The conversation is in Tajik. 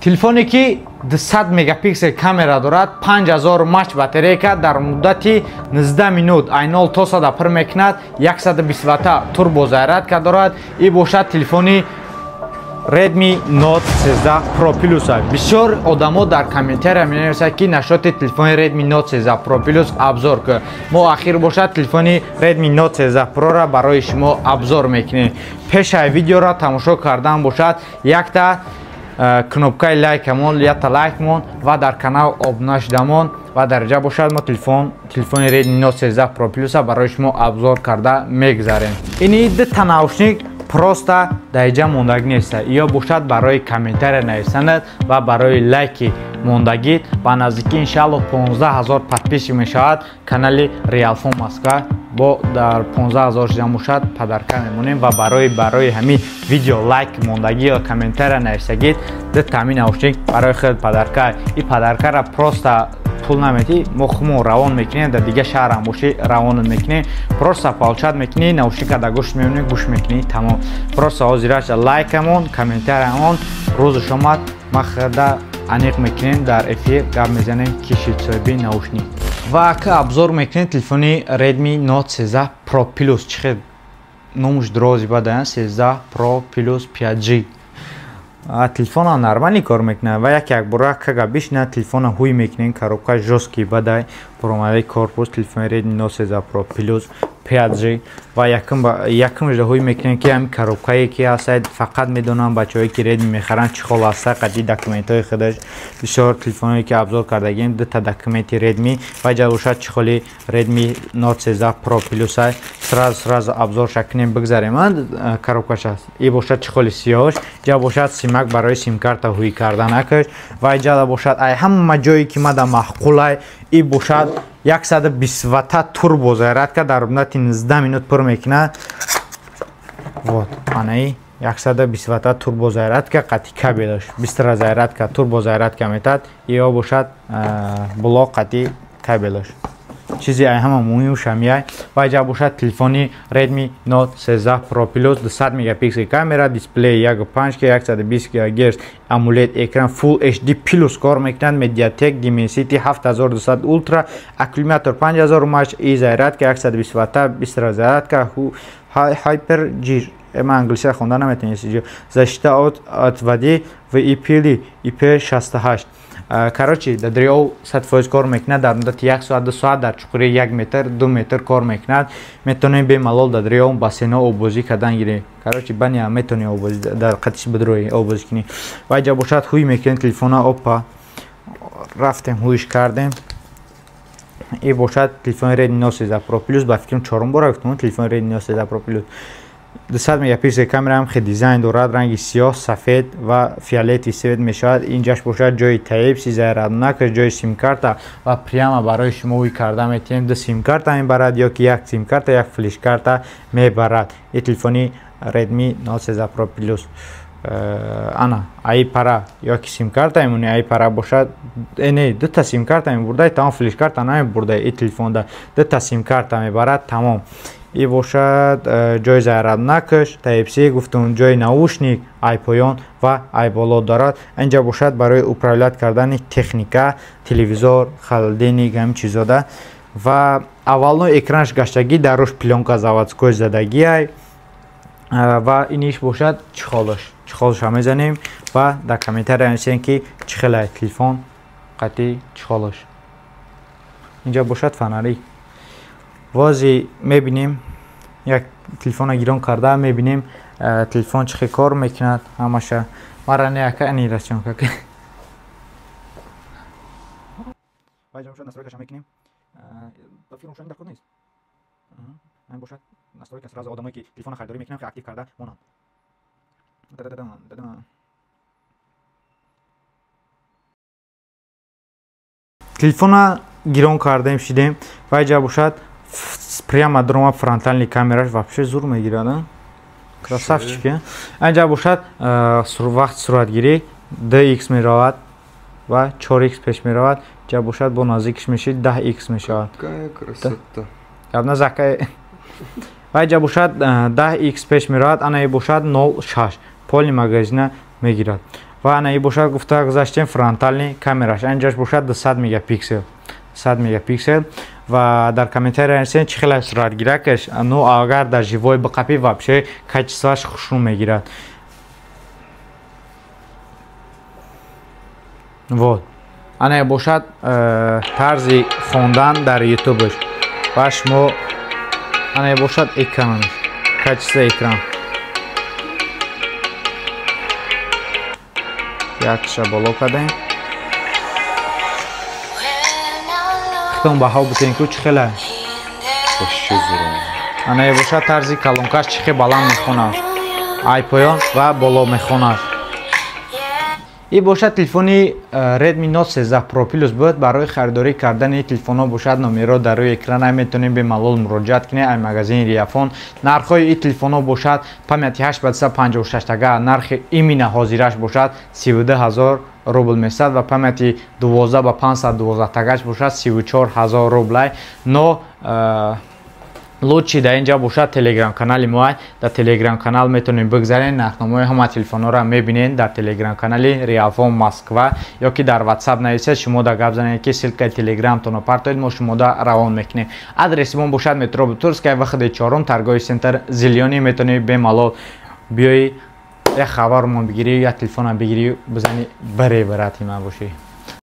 Телефоне ки 200 мегапиксел камера дорад, 5000 мАч батарейка дар муддати 19 минут ай 0 то 100 пур мекунад, 120 ватта турбозарядка дорад. И бошад телефони Redmi Note 13 Pro Plus. Бисёр одамо дар комментария менависанд, ки нашоти телефони Redmi Note 13 Pro Plus обзор кун. Мо ахир бошад телефони Redmi Note 13 Pro-ра барои шумо обзор мекунем. Пешаи видеоро тамошо кардан бошад, якта кнопкаи лайкамон, якта лайкмон ва дар канал обуна шудамон ва дар ҷа бошад мо телефони Redmi Note 13 Pro Plus барои шумо обзор карда мегузарем. Ини дута наушник просто дар иҷа мондагӣ нест. Ё бошад барои комментария нависанад ва барои лайки мондагӣ. Ба наздикӣ иншааллоҳ 15 000 подписчик мешавад канали Realphone Москва. Бо дар 15 000 шуда бошад подарка мемонем ва барои ҳамин видео лайк мондагӣ ё комментария нависагид, дута ҳамин наушник барои худ подарка. И подаркара просто пул наметӣ, мо худмон равон мекунем, дар дига шаҳрам бошӣ равонат мекунем. Просто получать мекунӣ, наушника дар гӯш мемонӣ, гӯш мекунӣ, тамом. Просто ҳозираш лайкамон, комментариямон, рӯзаш омад, ма худа аниқ мекунем, дар эфир гап мезанем, ки шид соҳиби наушник. Ва ака обзор мекунем телефони Redmi Note 13 Pro Plus. Чӣ хел номуш дрози бадаям, 13 Pro Plus 5G. Телефона нормально кор мекунад ва як якбора кага бишина телефона ҳуй мекунем, коробка жёсткий бадай, буромадаи корпус телефони Redmi Note 13 Pro Plus 5G ва якум жда ҳуй мекунем, ки ҳамин коробкае ки ҳастад, фақат медонам бачаҳое ки Redmi мехаранд, чӣ хол ҳаста қади документҳои худаш. Бисёр телефонҳое ки обзор кардагим, дута документи Redmi ва ҷа бошад чӣ холи Redmi Note 13 Pro Plus. Сразу обзорша кунем, бигзарем. Коробкаш аст, и бошад чӣ холи сиёҳш, ҷа бошад симак барои симкарта ҳуй карданакаш ва ҷада бошад ай ҳама ҷое ки мада маъқулай, и бошад 120 ватта турбозарядка дар муддати 19 минут пур мекунад. Вот анаи 120 ватта турбозарядка қати кабелаш быстро зарядка, турбозарядка метад. Ё бошад блок қати кабелаш. Чизи ай ҳама муҳиму шамияй. Ва ҷа бошад телефони Redmi Note 13 Pro Plus, 200 мегапиксел камера, дисплей 1.5 К, 120 Гц AMOLED экран, Full HD Plus кор мекунад, MediaTek Dimensity 7200 Ultra, аккумулятор 5000 мАч и зарядка 120 ватта, быстрая зарядка Hyper G. Ман англисия хонда наметавонистам. Защита от воды и пыли IP68. Короче, дар дарё 100% кор мекунад, дар муддати як соат, 2 соат дар чуқури 1 метр, 2 метр кор мекунад. Метавонем бемалол дар дарё, бассейнҳо оббозӣ кардан гирем. Короче, баня метавонӣ оббозӣ дар қатиш бидрои оббозӣ кунӣ. Ва ҷа бошад ҳуй мекунем телефона. Опа, рафтем, ҳуйш кардем. И бошад телефони Redmi Note 13 Pro Plus. Ба фикрам, чорум бора гуфтам, телефони Redmi Note 13 Pro Plus 200 мегапиксел камера ҳам хел дизайн дорад, ранги сиёҳ, сафед ва фиолетовый цвет мешавад. Инҷаш бошад ҷои Type-C, заряднак, ҷои симкарта ва прямо барои шумо ҳуй карда метиҳем. Ду симкарта мебарад ё ки як симкарта, як флешкарта мебарад. И телефони Redmi Note 13 Pro Plus ана аи пара ё ки симкарта мемонӣ, аи пара бошад не, дута симкарта мебурдай, тамом, флешкарта намебурдай. И телефонда дута симкарта мебарад, тамом. И бошад ҷои заряднакаш Type-C гуфтум, ҷои наушник ай поён ва ай боло дорад. Инҷа бошад барои управлять кардани техника, телевизор, холодильник, ҳамин чизода. Ва аввално экранаш гаштагӣ, дар рӯш плёнка заводской задагиай. Ва иниш бошад чехолаш. Чехолаша мезанем ва дар комментария нависем, ки чӣ хелай телефон қати чехолаш. Инҷа бошад фонари. Вози мебинем, як телефона гирон карда мебинем, телефон чӣ хел кор мекунад ҳамаша. Мара не, ака, ани расёнка. Настройкаша мекунем. Ба фикрам, дар кор нест. Бошад настройка, сразу одамое ки телефона харидорӣ мекунанд, актив карда монанд. Телефона гирон кардем, шидем ва иҷа бошад прямо дрома фронтальный камераш вообще зур мегирад, красавчик. Анҷа бошад вақти суратгирӣ 2x меравад ва 4x пеш меравад. Ҷа бошад бо наздикиш мешид, 10x мешавад. Какая красота. Гап назакай. Ва иҷа бошад 10x пеш меравад, ана бошад 0.6 полный магазина мегирад. Ва ана и бошад, гуфта гузаштем, фронтальный камераш анҷаш бошад 200 мегапиксел, 100 мегапиксел. Ва дар комментария нависен, чӣ хеле суратгиракаш. Ну, агар дар живой биқапӣ, вообще качествоаш хушрӯ мегирад. Вот ана бошад тарзи хондан дар ютубаш. Ва шумо ана бошад экранаш, качество экран якша боло кардем. Хитон баҳо бутен ку, чӣ хеле. Ана бошад тарзи калонкаш, чӣ хел баланд мехонад, ай поён ва боло мехонад. И бошад телефони Redmi Note 13 Pro Plus буд. Барои харидорӣ кардани телефонҳо бошад, номерро дар рӯи экран метавонем бемалол муроҷиат кунед ай магазини Риафон. Нархҳои ин телефонҳо бошад: памяти 8 ба 256 тага, нархи имина ҳозираш бошад 32 ҳазор рубл месад ва памяти 12 ба 512 тагаш бошад 34 ҳазор рублай. Но лучше дар инҷа бошад телеграм канали мо. Дар телеграм канал метавонед бигзарен, нархномаи ҳама телефонҳоро мебинед дар телеграм канали Риафон Москва, ё ки дар ватсап нависед, шумо да гап занед, ки ссылкаи телеграмтонро партоед, мо шумода равон мекунем. Адреси мо бошад метро Бутырская, выходи чорум, торговый центр Зелёный. Метавонед бемалол биёӣ, як хабармон бигирӣ, як телефонам бигирӣ, бизани, баре, барати ман бошӣ.